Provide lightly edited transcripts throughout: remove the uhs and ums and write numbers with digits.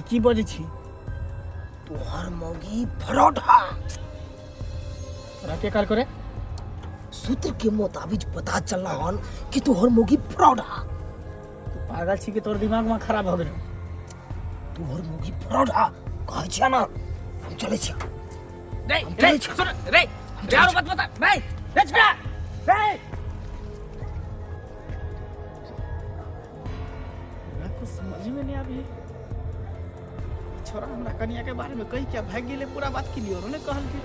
की बजै छी? तोहर मौगी फ्रॉड हा। तोरा के कहल करे? सूत्र के मुताबिक पता चल हन कि तोहर मौगी फ्रॉड हा। तू पागल छी कि तोर दिमाग में खराब हो गेलो? तोहर मौगी फ्रॉड हा कहै छिया ना, हम चलै छिया। रे हम रे चलै छिया। सुन रे, रे और मत बता रे, रे छोड़ा रे। हमरा कुछ समझ में नहीं आबी। छोरा हमरा कनिया के बारे में कही क्या भाग गेले, पूरा बात क्लियर ने कहल के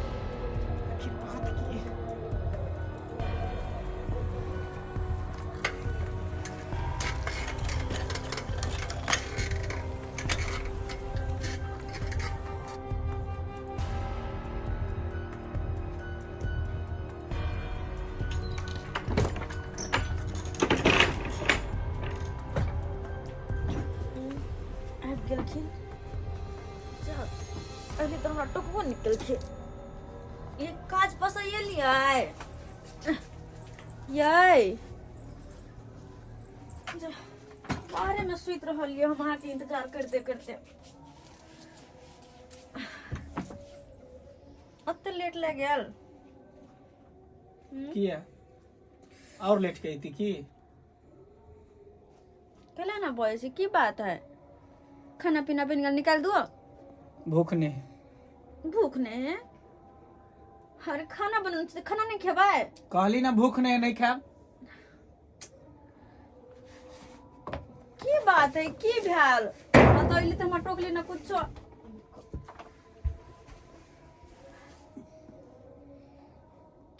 आखिर बात की है? आबि गेलखिन। जा, अभी तऽ हमरा टोकबो नहि केलखिन। एक काज पर एलियै यै, जा, बाहरेमे सुति रहलियै हम अहाँके इंतजार करिते करिते। ओते लेट लागि गेल? किया, और लेट के अयती की? केला ना बजै छी? की बात है? खाना पीना बनि गेल, निकालि दो। भूख नहीं है। भूख नहीं है? अरे खाना बनल छै, खाना नहीं खेबै? कहली ना भूख नहीं है, नहीं खायब। की बात है, की भेल? बतैली तऽ हमरा टोकली ना कुछो।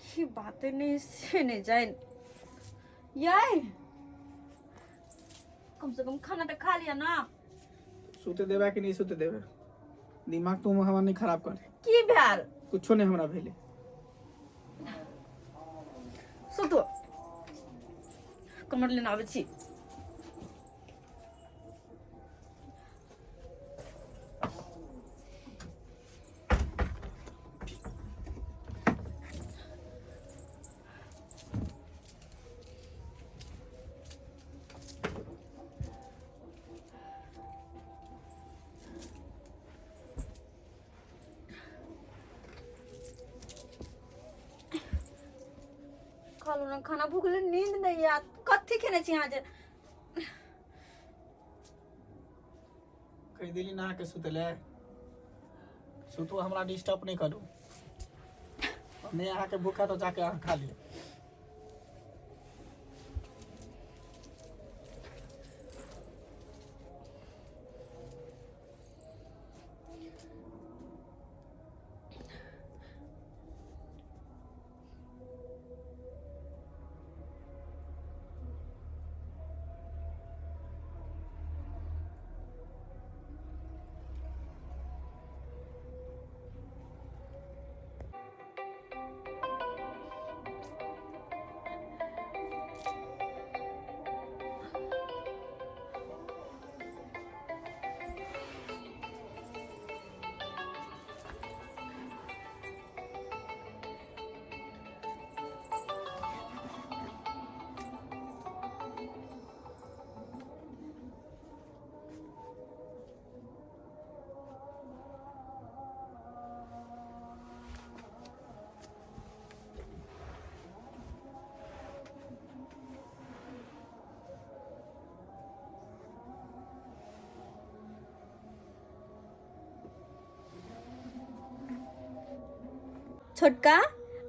की बात है, नहीं से नहीं जाइन याय। कम से कम खाना तो खा लिया ना। सुते देबे कि नहीं सुते देबे? दिमाग तू हमर नहीं खराब कर। की भेल? कुछो नहीं हमरा भेले। सुतू, कमर लेने आबै छी। खा लो ना खाना, भूख ले नींद नहीं आत। कथी खेने छी अहाँ जे? कहि देली ना के सुतले सुतू, हमरा डिस्टर्ब नहीं करू। नहीं अहाँके भूख है तो जाके अहाँ खा लिअ। छोटका,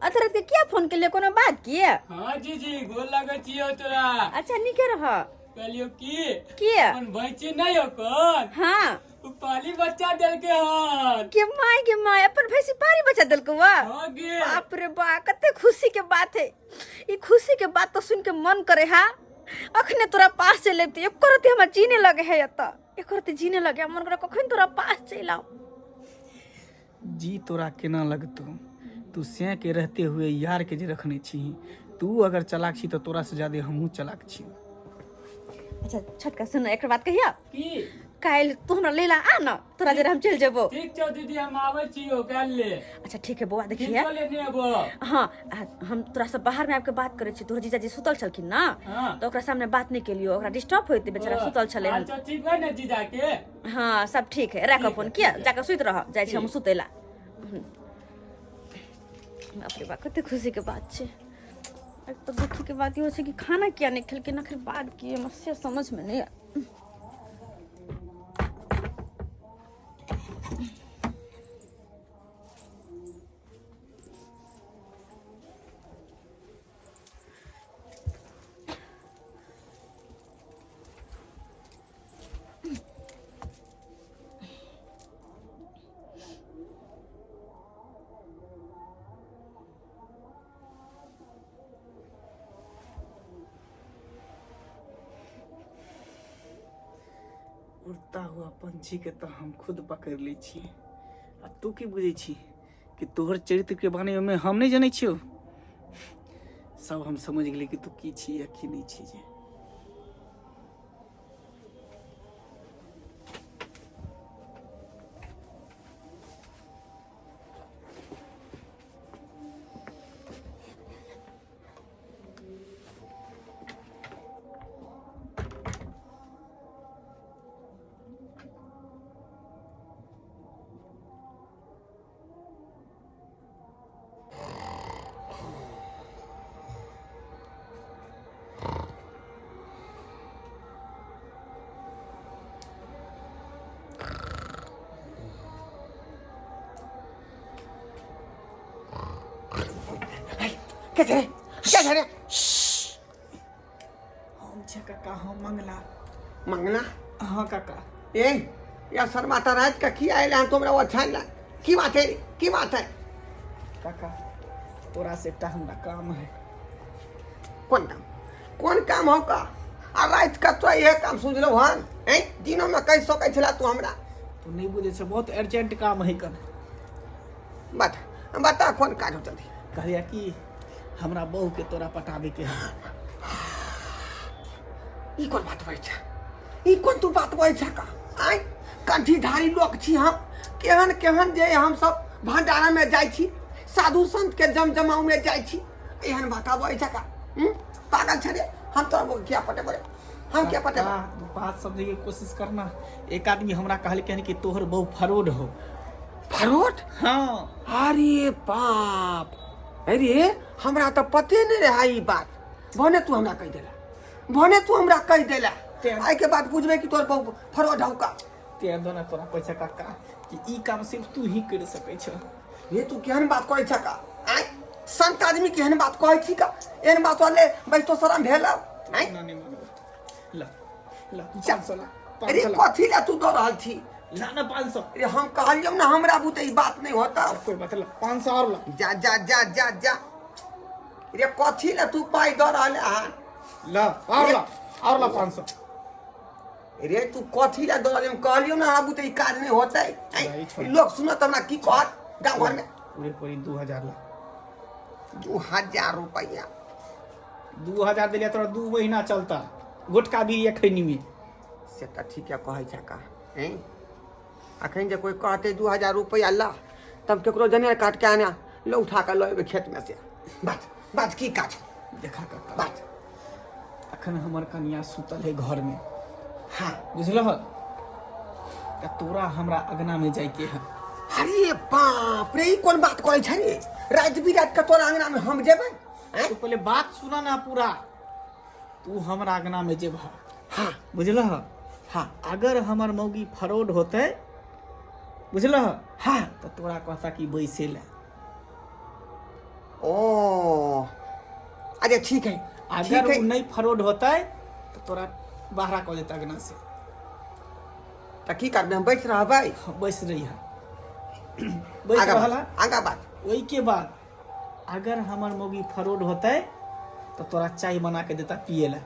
अथरत के किया फोन केलिए? कोनो बात किए? हाँ जी जी, गोर लागै छियौ तोरा। अच्छा, नीके रह। कहलियौ की किए? अपन भैंसी नहीं हो कौन? हाँ। उ पाली बच्चा देलके हन। के my के my, अपन भैंसी पारी बच्चा देलको वा? हाँ गे। बाप रे बा, कते खुशी के बात है। ई खुशी के बात तो सुन के मन करे हा अखने तोरा पास चलि अबितै। एको रत्ती हमरा जीने लगे है एतऽ, एको रत्ती जीने लगे। मन करे कखन तोरा पास चलि आउ। जी तोरा केना लगतौ? तू सैं के रहते हुए यार के जे रखने छी। तू अगर चलाक छी तऽ तोरा से ज्यादा हमहूँ चलाक छी। अच्छा छोटका, सुन, एक बात कहिया? की? काल्हि तू हमरा लै ला आ न, तोरा जरे हम चलि जेबो। ठीक छौ दीदी, हम आबै छियौ काल्हि ले। अच्छा ठीक है बौआ, देखिए किनको लेने अबो। हाँ, आ, हम तोरा से बाहर में आबि के बात करै छी। तोहर जीजाजी सुतल छलखिन ना, हाँ। तऽ ओकरा सामने बात नहि केलियो, ओकरा डिस्टर्ब होइतै, बेचारा सुतल छलै हन। अच्छा ठीक है ने जीजा के? हाँ सब ठीक है, राख ठीक फोन है, किया ठीक है। जाके सुति रह, जाइ छी हम ठीक। सुतै ला। बाप रे बाप, कते खुशी के बात छै। एक तऽ दुखी के बात इहो छै कि खाना किया नहि खेलकै, आखिर बात की हमरा से समझ में नहि आयल। उड़ता हुआ पंछी के तो हम खुद पकड़ लै छी, आ तू की बुझै छी कि तोहर चरित्र के बारे में हम नहीं जनै छियौ? सब हम समझ गेलियै कि तू की छी या की नहीं छी। जे के छे, के छे रे? हम छे काका, हम मंगला। मंगला? हाँ काका। ए या शर्माता रात का की आयल हन तुमरा ओछाइन ला? की बात है, की बात है? काका, तोरा से एकटा हमरा काम है। कोन काम, कोन काम हो का? आ रात का तो यह काम सुझलो हन? ए दिनो में कहि सकै छला तू हमरा। तू नहीं बुझे छे, बहुत अर्जेंट काम है कन। बता बता कोन काज हो जल्दी। कहलिया कि हमरा बहू के तोरा पटाबे के है। ई कोन बात होइ छै, ई कोन तू बात होइ छै का? आय कंठीधारी लोक छी हम, केहन केहन जे हम सब भंडारा में जाइ छी, साधु संत के जम जमाव में जाइ छी, एहन बात आबै छै का? पागल छै रे, हम तोरा बहू किया पटेबै रे? हम किया पटेबै? काका, तू बात समझे के कोशिश करना। एक आदमी हमरा कहलकै हन कि तोहर बहू फरोड हो। फरोड? हाँ। अरे बाप अरे, हमरा तऽ पते नहि रहै ई बात। भने तू हमरा कहि देला, भने तू हमरा कहि देला। आइ के बाद बुझबै कि तोहर बहू फरोड हौ का। तें दोना तोरा कहै छै काका कि ई काम सिर्फ तू ही कर सकै छ। ये तू केहन बात कहै छ का? आँय संत आदमी केहन बात कहै छी का? एहन बात वाले बैठो तो शरम भेल आँय? ना नहीं मानबो। ला ला जा। 500 ला, अरे 500 ला। कथी ला तू दऽ रहल छी? ला ना 500। अरे हम कहलियौ ना हमरा बुते ई बात नहीं होता। कोई बात ला 500 और ला। जा जा जा जा जा। रे कथी ला तू पाई दऽ रहल हन? ला और ला, और ला 500। रे तू कथी ला दऽ रहल? हम कहलियौ ना हमरा बुते ई काज नहीं होतै। आँय, नहीं, छोड़। लोग सुनत हमरा की कहत गाँव घर में? पूरे पूरी 2000 ला। 2000 रुपया? 2000 दिलिया तोरा 2 महीना चलता, गुटका भी ये खैनी में। से तऽ ठीके कहै छै का। हैं अखन जे कोई कहते 2000 रुपया ला, तब केकरो जनेर काट के आना लो उठा के लऽ एबै खेत में से। बात बात की काज? देखा काका, बात। अखन हमर कनिया सुतल है घर में। हाँ। बुझलह? त तोरा हमरा अगना में जाइके है। अरे बाप रे, ई कोन बात कहै छै रे? राति बिराति के तोरा अंगना में हम जेबै? हैं? तू पहले बात सुना ना पूरा। तू हमरा अंगना में जेबह। हाँ। बुझलह? हाँ। अगर हमर मौगी फरोड होते, बुझलह? हाँ। त तोरा कहता कि बैसे ला। ओ अरे ठीक है, अगर ठीक है। वो नहीं फरोड होते तो तोरा बाहरा कऽ देता अंगना से। त की करबै, हम बैठ रहबै? हाँ, बैस रही है, बैस आगा रहल बात, है। आगा बात। ओहि के बाद अगर हमर मौगी फरोड होते तो तोरा चाय बना के देता पिए ला।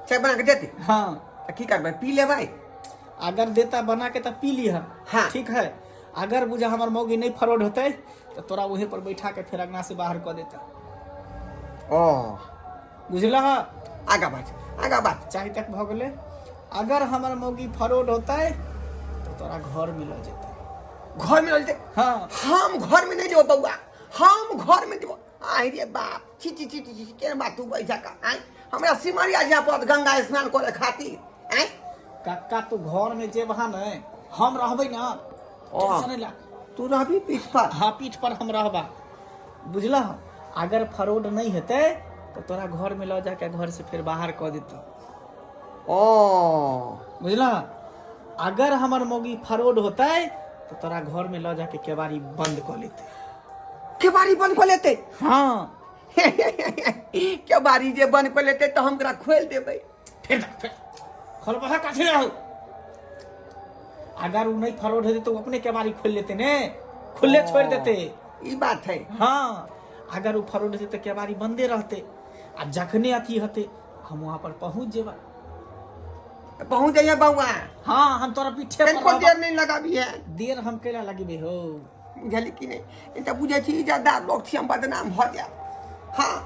चाय बना के देती? हाँ। त की करबै, पी लेबै? अगर देता बना के तो पी लिह। हाँ। ठीक है। अगर बुझा हमर मौगी नहीं फरोड होते तो तोरा वहीं पर बैठा के फिर अंगना से बाहर कऽ देता। ओ बुझलह? आगा बात, आगा बात। चाय तक भऽ गेलै। अगर हमर मौगी फरोड होतै तो तोरा घर में लऽ जेतै। घर में लऽ जेतै? हाँ। हम घर में नहीं जेबो बौआ, हम घर में जेबो। आहि रे बाप, छी छी छी छी छी, केहन बात तू बैठा का? आँय, हमरा सिमरिया जाय पड़त गंगा स्नान करे खातिर? आँय कक्का, तू घर में जेबहा ने, हम रहबै ना, टेंशन नहीं ला। तू रहबी पीठ पर? हाँ, पीठ पर हम रहबा, बुझला? अगर फरोड नहीं हेतै तो तोरा घर में लऽ जाके घर से फिर बाहर कऽ देतौ। ओ। बुझला? अगर हमर मौगी फरोड होतै तो तोरा घर में लऽ जाके केबाड़ी बंद कऽ लेतै। केबाड़ी बंद कऽ लेतै? हाँ। केबाड़ी जे बंद कऽ लेतै तऽ हम ओकरा खोलि देबै। फिर फिर खोलबहा कथी रहू? अगर उ नहीं फरोड हेतै तो उ अपने केबाड़ी खोलि लेतै ने, खुले छोड़ि देतै। ई बात है। हाँ, अगर उ फरोड हेतै तऽ केबाड़ी बंदे रहतै आ जखने अथी हेतै हम वहाँ पर पहुँच जेबै। पहुँच जाइए बौआ। हाँ, हम तोरा पीछे पर तनिको रहबा। देर नहीं लगाबी है। देर हम कैला लगेबै हो? बुझली कि नहीं? नहीं तऽ बुझै छी इज्जतदार लोग छी, हम बदनाम भऽ जायब। हाँ।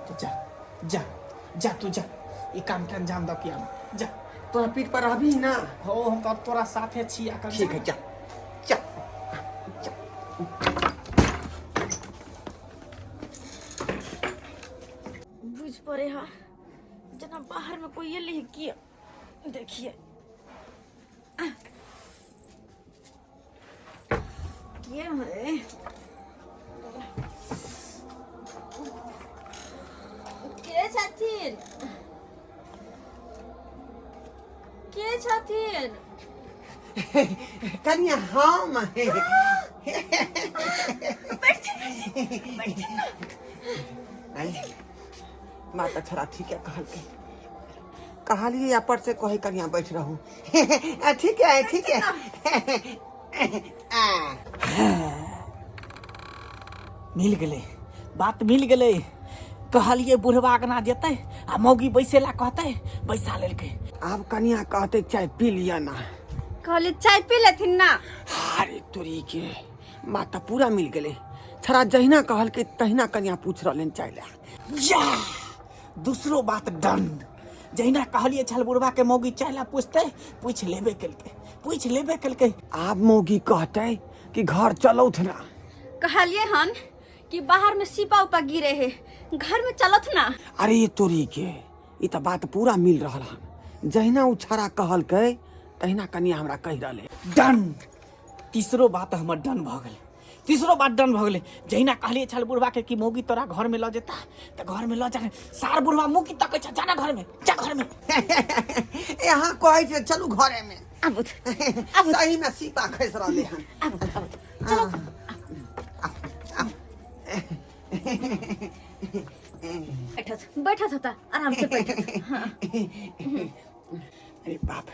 तो जा जा जा, तू जा, ई काम के अंजाम दऽ के आब जा। तोरा पीठ पर रहबी ना? हो, हम तऽ तोरा साथे छी आ। ठीक है, जा जा जा। बुझ पड़े हा जेना बाहर में कोई एलै है की। देखिए के है, के छथिन, के छथिन? कनिया, हम। आई माता, छोरा ठीक है कहलकै, कहलिए या पर से कहे कनिया बैठ रहू। ठीक है, ठीक है। आ, मिल गेलै, बात मिल गेलै। कहलिए बुढ़वा अगना जेतै आ मौगी बैसे ला कहतै, बैसा लेलकै। आब कनिया कहते चाय पी लिया ना। कहली चाय पी लेथिन ना। अरे तोरी के, बात तऽ पूरा मिल गेलै। छड़ा जहिना कहलकै तहिना कनिया पूछ रहलन चाय ला। या, दूसरो बात डन। जहिना कहलिए छल बुढ़वा के मौगी चाय ला पूछतै, पूछि लेबे केलकै, पूछि लेबे केलकै। आब मौगी कहतै कि घर चलौथ ना। कहलिए हन कि बाहर में सीपा उपा गिरे है, घर में चलत ना। अरे तोरी के, ई तऽ बात पूरा मिल रहल हन। जहिना ओ छड़ा कहलकै तहिना कनिया हमरा कहि रहलै। डन, तीसरो बात हमर डन भऽ गेलै, तीसरो बात डन भऽ गेलै। जहिना कहलिए छल बुढ़वा के कि मौगी तोरा घर में लऽ जेता, तऽ घर में लऽ जा। सार बुढ़वा मुँह की तकै छ? जा ना घर में, जा घर में। यहाँ कहै छै चलू घरे में। आबू आबू। सही में सीपा खसि रहलै हन। आबू आबू, चलो। बैठत बैठत होता, आराम से बैठत। हाँ। अरे बाप,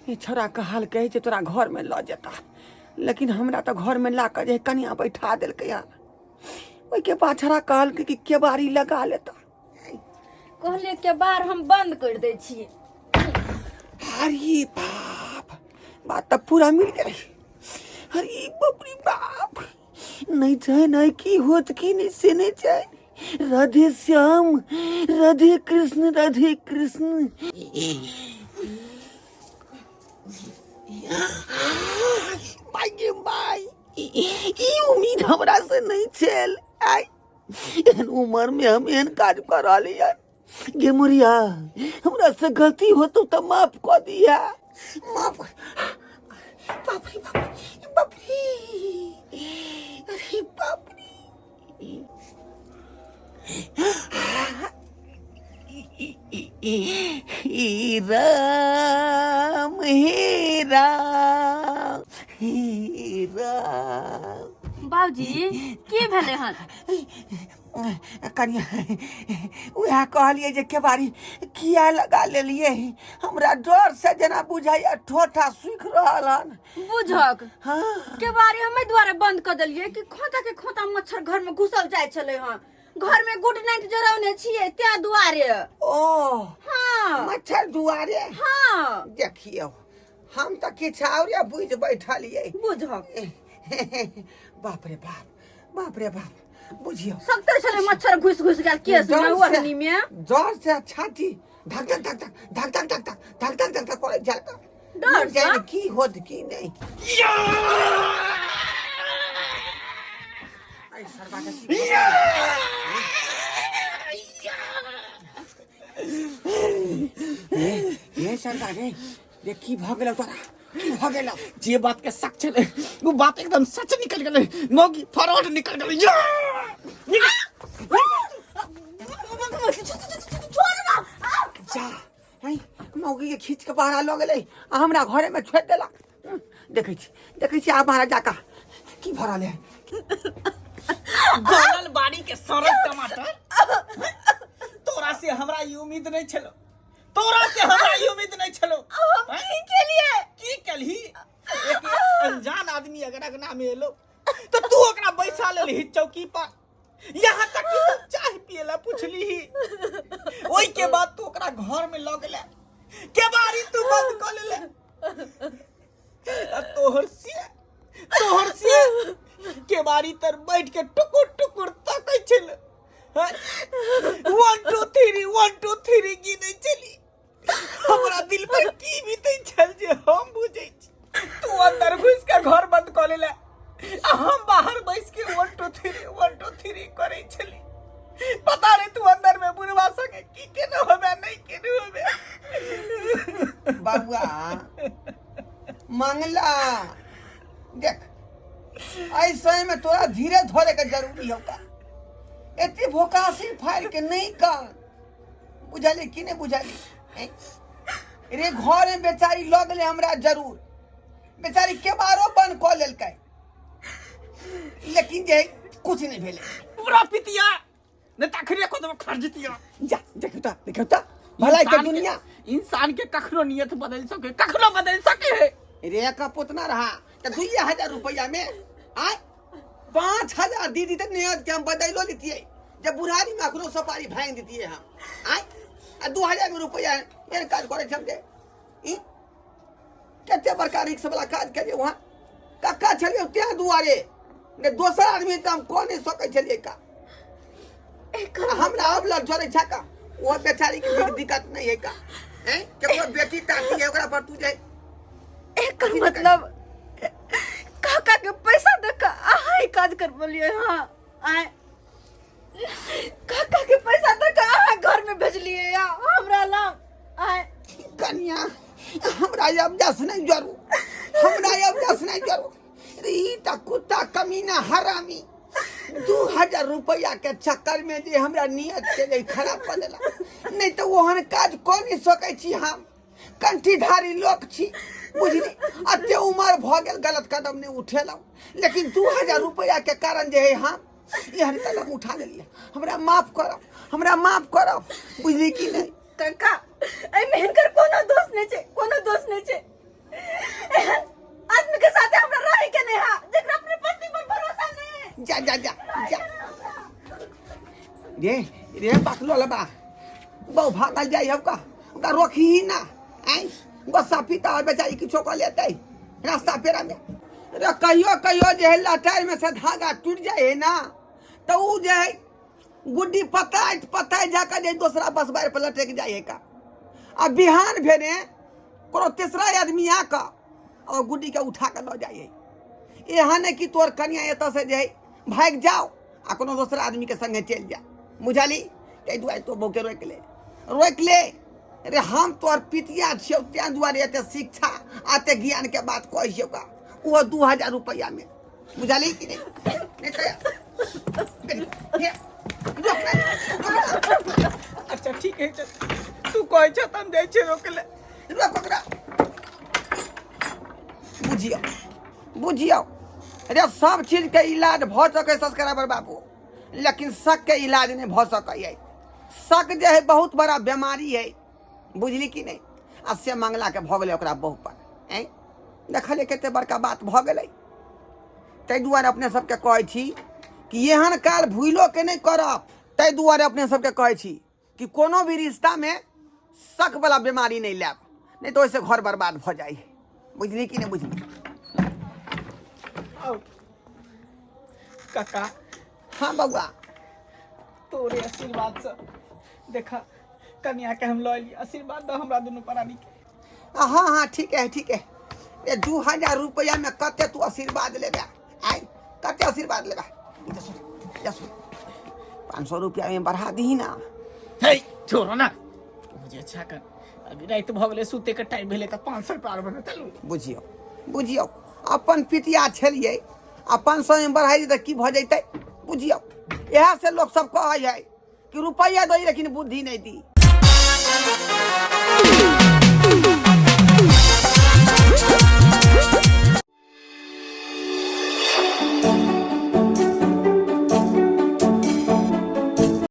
ई छोरा कहलकै जे तोरा घर में लऽ जेता, लेकिन हमरा तऽ घर में ला कऽ जे कनिया बैठा देलकै हन, ओहिके बाद छोरा कहलकै कि केबाड़ी लगा लेता। कहलिए के बार हम बंद कर दै छियै। अरे बाप, बात तऽ पूरा मिल गेलै। अरे बाप रे बाप, नहि छै नहि की होत की नहि से नहि छै। राधे श्याम राधे कृष्ण राधे कृष्ण। भाई गे भाई, ई उम्मीद हमरा से नहीं छल। आइ एहन उम्र में हम एहन काज कर रहली यार। गे मुरिया, हमरा से गलती होतो तऽ माफ कऽ दिया, माफ। बाप रे बाप, बाप रे, अरे बाप रे। हे राम, हे राम, हे राम। बाबूजी, की भेलै हन? कनिया, उएह कहलियै जे केबाड़ी किया लगा लेलियै? हमरा डर से जेना बुझाइया ठोठा सूखि रहल हन। बुझक। हाँ। केबाड़ी हमे द्वारे बंद कर देलियै कि खोता के खोता मच्छर घर में घुसल जाइ छलै हन। घर में गुड नाइट जरौने छियै त्या दुआरे। ओ। हाँ। मच्छर दुआरे? हाँ। देखियौ, हम तऽ किछु औरे बुझि बैठलियै। बुझक। बाप रे बाप, बाप रे बाप, बुझियौ। सख्त छलै मच्छर घुस घुस गेल केस में। डर से- ओढ़नी में। डर से छाती धक धक धक धक धक धक धक धक धक धक धक धक करै छल का। डर जाने सँ? की होत की नहि। अरे सरबा के की ये सरदार रे रे की भऽ गेलौ तोरा, की भऽ गेलौ? जे बात के शक छलै वो बात एकदम सच निकल गेलै, मौगी फ्रॉड निकल गेलै। या! जा है मौगी के खींच के बाहर लऽ गेलै आ हमरा घरे में छोड़ि देलक। देखै छी, देखै छी आब बाहर जाकऽ की भऽ रहल है। गलल बाड़ी के सड़ल टमाटर, तोरा से हमरा ई उम्मीद नहीं छलो, तोरा से हमरा ई उम्मीद नहीं छलो। हम की केलिए? की केलही? एक अनजान आदमी अगर अगना में एलो तो तू ओकरा बैसा लेलही चौकी पर, यहाँ तक कि तू चाय पिए ला पूछली ही। ओई के बाद तू ओकरा घर में लऽ गेले, केबाड़ी तू बंद कऽ लेले आ तोहर से केबाड़ी तर बैठ के टुकुर टुकुर तकै छल। 1 2 3 1 2 3 गिनै छली। हमरा दिल पर की बीतै छल जे हम बुझै छी। तू अंदर घुस के घर बंद कऽ लेले आ हम बाहर बैस के 1 2 3 1 2 3 करै छली। पता नहीं तू अंदर में बुढ़वा संगे की केने होबे नहीं केने होबे। बबुआ मंगला देख, ऐसे में तोरा धीरे धरे के जरूरी होता, एते भोकासी फाड़ के नहीं कर, बुझली कि नहीं बुझली? रे घर में बेचारी लऽ गेलै हमरा जरूर, बेचारी केबारो बंद कऽ लेलकै, लेकिन जे कुछ नहीं भेलै। पूरा पितिया नहीं तखने को तो खर्जतिया। जा देखू त, देखू त भलाई के दुनिया। इंसान के कखनो नियत बदल सके, कखनो बदल सके है। रे का पोतना रहा त 2000 रुपया में आय 5000 दीदी त नियत के हम बदलो लेतिए, जब बुढ़ारी में अखनो सपारी भांग देतिए हम आय। आ 2000 में रुपया एहन काज करे छम जे ई कते बड़का रिक्स वाला काज करिए। वहाँ कक्का छलिए तें दुआरे ने दोसर आदमी त हम कह नहीं सकै छलिए का। हमरा अब लग जरे छा का, वो बेचारी के भी दिक्कत नहीं है का, हैं केकरो बेटी ताती है ओकरा पर तू जे एकर मतलब काका के पैसा दे के अहाँ ई काज करबलिए। हाँ आय काका के पैसा दे के अहाँ घर में भेजलिए या हमरा लग आय। कन्या हमरा अब जस नहीं जरू, हमरा अब जस नहीं जरू। रे ई त कुत्ता कमीना हरामी 2000 रुपया के चक्कर में जे हमरा नियत के जे खराब कर देला, नहीं तो ओहन काज कऽ नहीं सकै छी हम, कंठीधारी लोक छी बुझली, एते उमर भऽ गेल गलत कदम नहीं उठेलहुँ, लेकिन 2000 रुपया के कारण जे है हम एहन कदम उठा लेलियै। हमरा माफ करब, हमरा माफ करब, बुझली कि नहीं? काका एहिमे हिनकर कोनो दोष नहीं छै, कोनो दोष नहीं छै। एहन आदमी के साथे हमरा रहे के नहीं है जेकरा अपने पति पर भरोसा नहीं है। जा जा जा जा रे रे बकलो लबा बहु भागल जाय हौ का, ओकरा रोकी ही ना आइ गुस्सा पीता है बेचारी किछो कऽ लेतै रास्ता पेरा में। रे कहियो कहियो जे है लटार में से धागा टूट जाए है ना तो उ जे है गुड्डी पताइत पताइत जाकर जे दोसरा बसबार पर लटक जाए है का। आ बिहान भेने कोनो तेसरा आदमी आकऽ और गुड्डी के उठा के लऽ जाए है। एहन नहीं कि तोर कनिया एतऽ से जे है भागि जाओ आ कोनो दोसरा आदमी के संगे चलि जा, बुझली? ताहि दुआरे तोर बहू के रोकि ले, रोकि ले। रे हम तोर पितिया छियौ तें दुआरे एते शिक्षा आ एते ज्ञान के बात कहै छियौ का, ओहो 2000 रुपैआ में, बुझली कि नहीं? नहीं तो रोक ना, रोक ना। अच्छा ठीक है, चल। तू कहै छ त हम जाइ छियै रोक ले। रोक ओकरा। बुझियौ, बुझियौ रे सब चीज के इलाज भऽ सकै सब्सक्राइबर बाबू, लेकिन शक के इलाज नहीं भऽ सकै है। शक जे है बहुत बड़ा बीमारी है, बुझली कि नहीं? आ से मंगला के भऽ गेलै ओकरा बहु पर, हैं देखलियै कते बड़का बात भऽ गेलै। ताहि दुआरे अपने सबके कहै छी कि एहन काल भूलो के नहीं करब। ताहि दुआरे अपने सबके कहै छी कि कोनो भी रिश्ता में शक वाला बीमारी नहीं लायब, नहीं तो ओहिसँ घर बर्बाद भऽ जाइ है, बुझली कि नहीं बुझली? आओ। काका। हाँ बउआ। तोरे आशीर्वाद से देखा कन्या के हम लऽ एलियै, आशीर्वाद दऽ हमरा दुनू प्राणी के। हाँ हाँ, ठीक है ठीक है। ए 2000 रुपया में कते तू आशीर्वाद लेबे? आय, कते आशीर्वाद लेबे? इधर सुन, इधर सुन, 500 रुपया में बढ़ा दही ना। हे, छोड़ो ना, मुझे अच्छा कर, अभी राति भऽ गेलै, सुते के टाइम भेलै, तऽ 500 रुपया आर बना चलू। बुझियौ बुझियौ, अपन पितिया छलियै आ 500 में बढ़ाइ तऽ की भऽ जैतै? बुझियौ, इएह से लोक सब कहै है कि रुपैआ दै लेकिन बुद्धि नहि दी।